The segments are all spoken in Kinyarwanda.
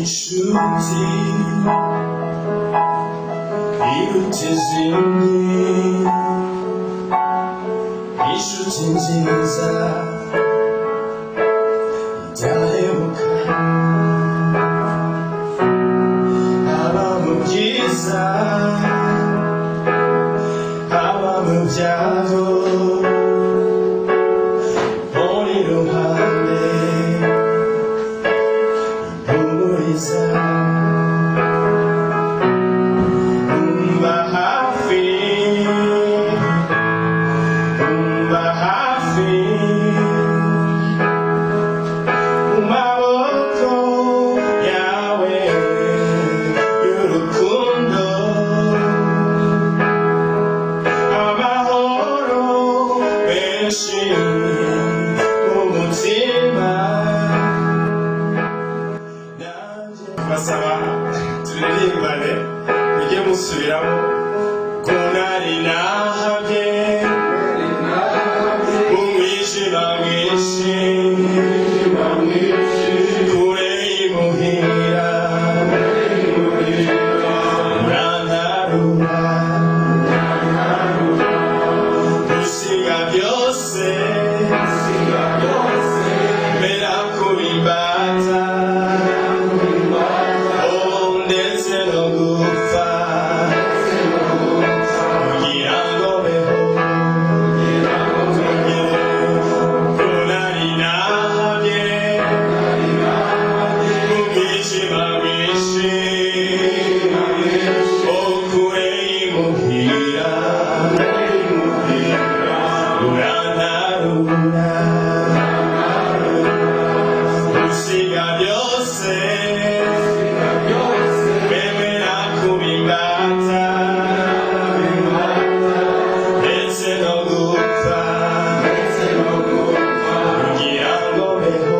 Inshuti iruta izindi, inshuti nziza idahemuka, haba mu byiza, haba mu byago, uri iruhande impumuriza. Umba hafi, umba hafi, mu maboko yawe y'urukundo, amahoro menshi mu mutima. Nanjye Basaba turirimbane, mujye musubiramo ko nari nahabye mu mwijima mwinshi, kure y'imuhira, urantarura, usiga byose, mbera kubimbata, oh, ndetse no gupfa kugira ngo mbeho. Ko nari nahabye mu mwijima mwinshi, oh, kure y'imuhira, urantarura, usiga byose, wemera kubimbata, ndetse no gupfa kugira ngo mbeho.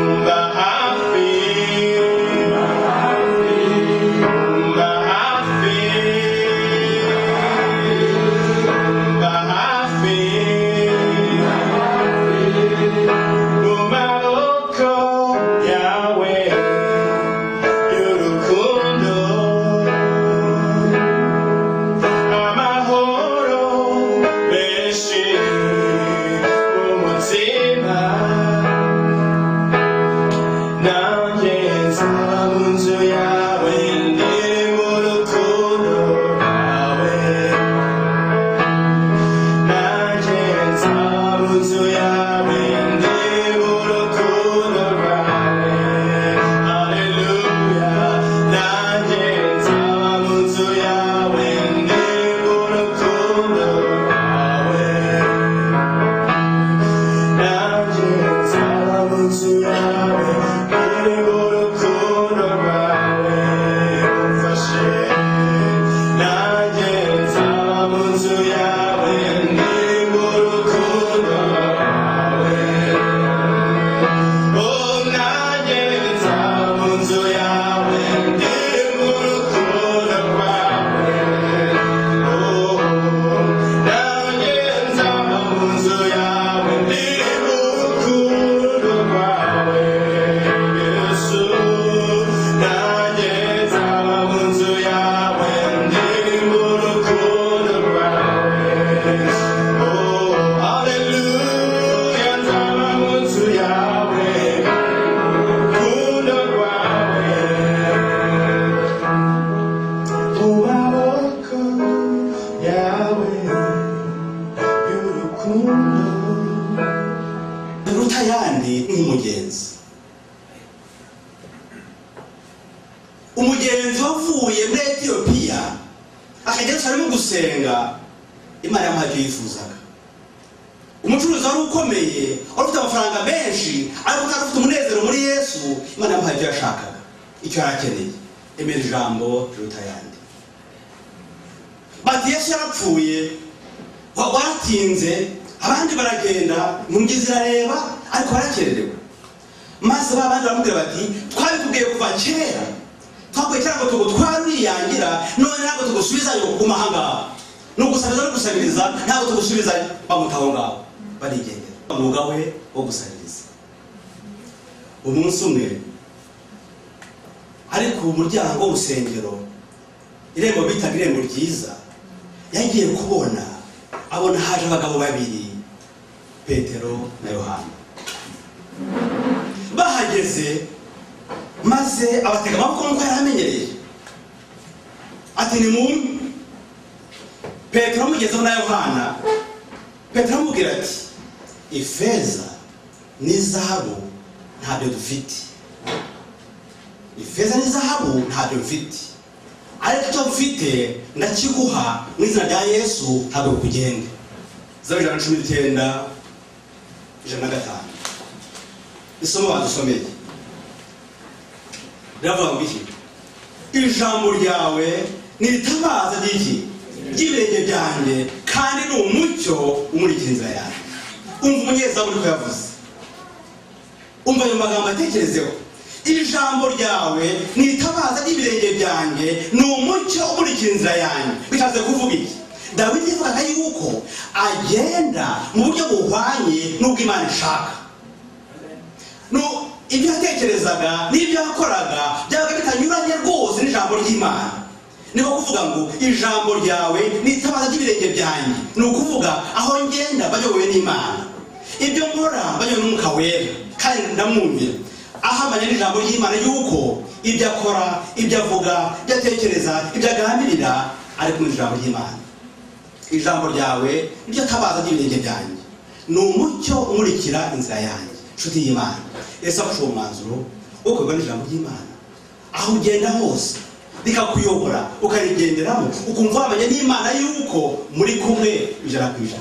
Umba hafi, umba hafi, umba hafi, mu maboko yawe y'urukundo, amahoro menshi mu mutima. Nanjye nzaba mu nzu yawe, ndi mu rukundo rwawe. Nanjye nzaba mu nzu yawe, ndi mu rukundo rwawe. Haleluya. Nanjye nzaba mu nzu yawe, ndi mu rukundo rwawe. Nanjye nzaba mu nzu yawe, ndi mu rukundo rwawe. Umfashe. Nanjye nzaba mu nzu yawe, ndi mu rukundo rwawe. Oh, nanjye nzaba mu nzu yawe, ndi mu rukundo rwawe. Oh, nanjye nzaba mu nzu yawe, ndi mu rukundo rwawe. Yesu, nanjye nzaba mu nzu yawe, ndi mu rukundo rwawe. Oh, haleluya, nzaba mu nzu yawe, rukundo rwawe. Mu maboko yawe y'urukundo. Ruta yandi ni umugenzi, umugenzi wavuye muri Etiyopiya akajya Yerusalemu gusenga. Imana yamuhaye icyo yifuzaga. Umucuruzi wari ukomeye, wari ufite amafaranga menshi, ariko utari ufite umunezero muri Yesu, Imana yamuhaye icyo yashakaga, icyo yari akeneye. Emera ijambo riruta ayandi. Bati Yesu yarapfuye, waratinze, abandi baragenda, intumbi zirareba, ariko barakererewe. Maze ba bandi baramubwira bati: "Twabikubwiye kuva kera, twakubwiye kera ngo tugutware uriyangira, none ntabwo tugusubizayo, guma aha ngaha, ni ugusabiriza no gusabiriza, ntabwo tugusubizayo." Bamuta aho ngaho, barigendera. Umwuga we wo gusabiriza. Umunsi umwe ari ku muryango w'urusengero, irembo bitaga Irembo Ryiza, yagiye kubona abona haje abagabo babiri, Petero na Yohana. Bahageze maze abatega amaboko nk'uko yari amenyereye, ati: "Ni mumpe." Petero amugezeho na Yohana, Petero amubwira ati: "Ifeza n'izahabu ntabyo dufite, ifeza n'izahabu ntabyo mfite, ariko icyo mfite ndakiguha. Mu izina rya Yesu haguruka ugende." Zaburi 119, 105, isomo badusomeye riravuga ngo iki? "Ijambo ryawe ni itabaza ry'iki? Ry'ibirenge byanjye, kandi ni umucyo umurikira inzira yanjye." Umva umunyezaburi ko yavuze. Umva ayo magambo, atekerezeho. "Ijambo ryawe ni itabaza ry'ibirenge byanjye, ni umucyo umurikira inzira yanjye." Bishatse kuvuga iki? Dawidi yavugaga yuko agenda mu buryo buhwanye n'ubwo Imana ishaka. No, ibyo yatekerezaga n'ibyo yakoraga byabaga bitanyuranye rwose n'ijambo ry'Imana. Niko kuvuga ngo: "Ijambo ryawe ni itabaza ry'ibirenge byanjye." Ni ukuvuga, aho ngenda bayobowe n'Imana, ibyo nkora bayobowe n'Umwuka Wera, kandi ndamwumvira. Ahamanya n'ijambo ry'Imana yuko ibyo akora, ibyo avuga, ibyo atekereza, ibyo agambirira ari kumwe n'ijambo ry'Imana. "Ijambo ryawe niryo tabaza ry'ibirenge byanjye, ni umucyo umurikira inzira yanjye." Inshuti y'Imana, ese wafashe uwo mwanzuro wo kuyoborwa n'ijambo ry'Imana? Aho ugenda hose rikakuyobora, ukarigenderamo, ukumva wamenya n'Imana yuko muri kumwe 100%.